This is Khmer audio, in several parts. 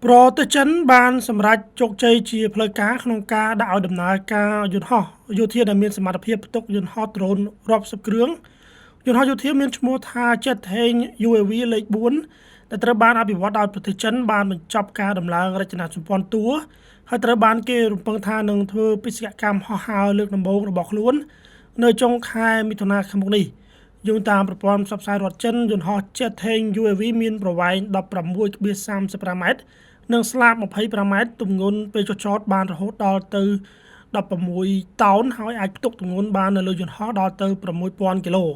ប្រទេសចិនបានសម្រេចជោគជ័យជាផ្លូវការក្នុងការដាក់ឲ្យដំណើរការយន្តហោះយោធាដែលមានសមត្ថភាពផ្ទុកយន្តហោះដ្រូនរាប់សិបគ្រឿងយន្តហោះយោធាមានឈ្មោះថា Jieting UAV លេខ4ដែលត្រូវបានអភិវឌ្ឍដោយប្រទេសចិនបានបញ្ចប់ការដំឡើងរចនាសម្ព័ន្ធតួហើយត្រូវបានគេរំពឹងថានឹងធ្វើបេសកកម្មហោះហើរលើកដំបូងរបស់ខ្លួននៅចុងខែមិថុនាខាងមុខនេះយោងតាមប្រព័ន្ធផ្សព្វផ្សាយរដ្ឋចិនយន្តហោះ Jieting UAV មានប្រវែង16.35ម៉ែត្រនិងស្លាប25ម៉ែត្រទម្ងន់ពេលចុះចតបានរហូតដល់ទៅ16តោនហើយអាចផ្ទុកទម្ងន់បាននៅលើយន្តហោះដល់ទៅ6000គីឡូ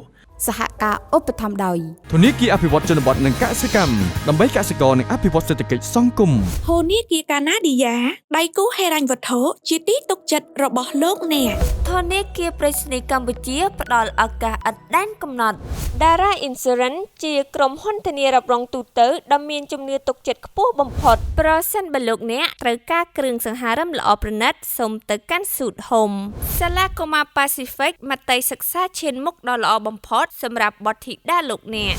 សហការឧបត្ថម្ភដោយ ធនាគារអភិវឌ្ឍជនបទនិងកសិកម្មដើម្បីកសិករនិងអភិវឌ្ឍសេដ្ឋកិច្ចសង្គម ធនាគារកាណាឌីយ៉ាដៃគូហិរញ្ញវត្ថុជាទីទុកចិត្តរបស់លោកអ្នក ធនាគារប្រៃសណីយ៍កម្ពុជាផ្ដល់ឱកាសឥតដែនកំណត់ Dara Insurance ជាក្រុមហ៊ុនធានារ៉ាប់រងទូទៅដ៏មានជំនឿទុកចិត្តខ្ពស់បំផុតប្រសិនបើលោកអ្នកត្រូវការគ្រឿងសង្ហារឹមល្អប្រណិតសូមទៅកាន់ Suit Home សាលាកុមារ Pacific មត្តេយ្យសិក្សាឈានមុខដ៏ល្អបំផុតសម្រាប់បុត្រធីតាលោកអ្នក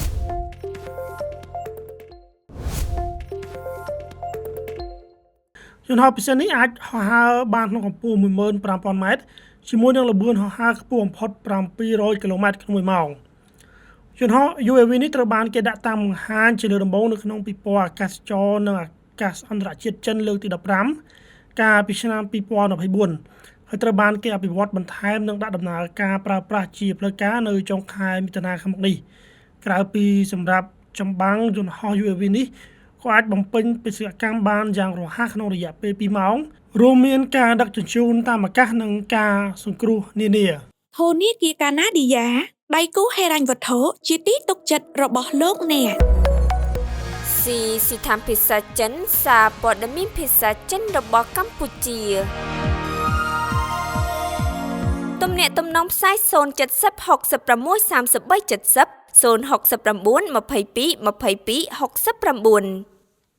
យន្តហោះពិសេសនេះអាចហោះហើរបានក្នុងកម្ពស់15,000ម៉ែត្រជាមួយនឹងល្បឿនហោះហើរខ្ពស់បំផុត700គីឡូម៉ែត្រក្នុង1ម៉ោងយន្តហោះ UAV នេះត្រូវបានគេដាក់តាំងបង្ហាញជាលើកដំបូងនៅក្នុងពិព័រណ៍អាកាសចរណ៍និងអាកាសអន្តរជាតិចិនលើកទី15កាលពីឆ្នាំ2024ហើយត្រូវបានគេអភិវឌ្ឍបន្ថែមនិងដាក់ដំណើរការប្រើប្រាស់ជាផ្លូវការនៅចុងខែមិថុនាខាងមុខនេះក្រៅពីសម្រាប់ចម្បាំងយន្តហោះ UAV នេះក៏អាចបំពេញបេសកកម្មបានយ៉ាងរហ័សក្នុងរយៈពេល2ម៉ោងរួមមានការដឹកជញ្ជូនតាមអាកាសនិងការសង្គ្រោះនានា ធនាគារកាណាឌីយ៉ាដៃគូហិរញ្ញវត្ថុជាទីទុកចិត្តរបស់លោកអ្នក ស៊ីស៊ីថាមភាសាចិនសារព័ត៌មានភាសាចិនរបស់កម្ពុជាទំនាក់ទំនងផ្សាយ070 66 33 70 069 22 22 69